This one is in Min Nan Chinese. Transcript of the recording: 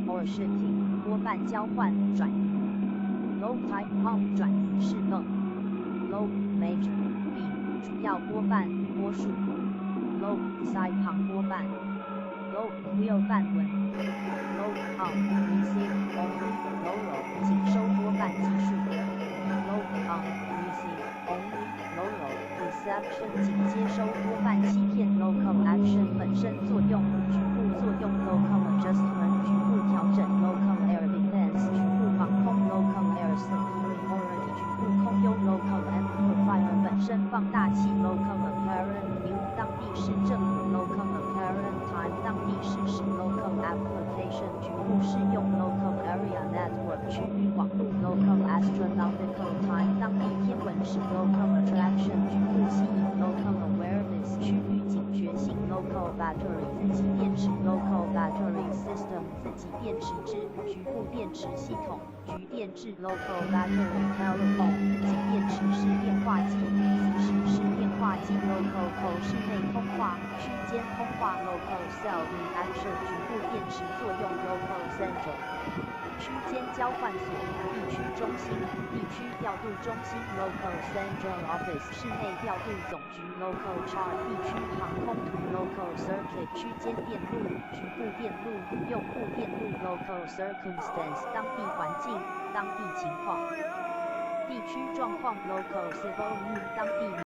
Or shifting 波瓣交換轉移。Lobe type on 轉子式泵。Lobe major beam 主要波瓣波束。Lobe side 旁波瓣。Lobe wheel 瓣輪。Lobe on receive only LoRo 僅收波瓣技術。Lobe on receive only LoRo deception 僅接收波瓣欺騙。Local action 本身作用局部作用。Local adjustment 局部調整。Local air defense 局部防空。Local air superiority 局部空優。Local amplifier 本身放大器。Local apparent view 當地市政府。Local apparent time 當地事實。Local application 局部適用。Local area network 區域網路。Local astronomical time 當地天文時。Local attraction 局部吸引。Local awareness 區域警覺性。Local battery 自給電池。Local battery system 自給電池制局部電池系統局電制。Local battery telephone 自給電池式電話機磁石式電話機。Local call 室內通話區間通話。Local cell reaction 局部電池作用。Local center 區間交換所地區中心地區調度中心。Local central office 市內調度總局。Local chart 地區航空圖。Local circuit 區間電路局部電路用戶電路。Local circumstance 當地環境當地情況地區狀況。Local civil 當地。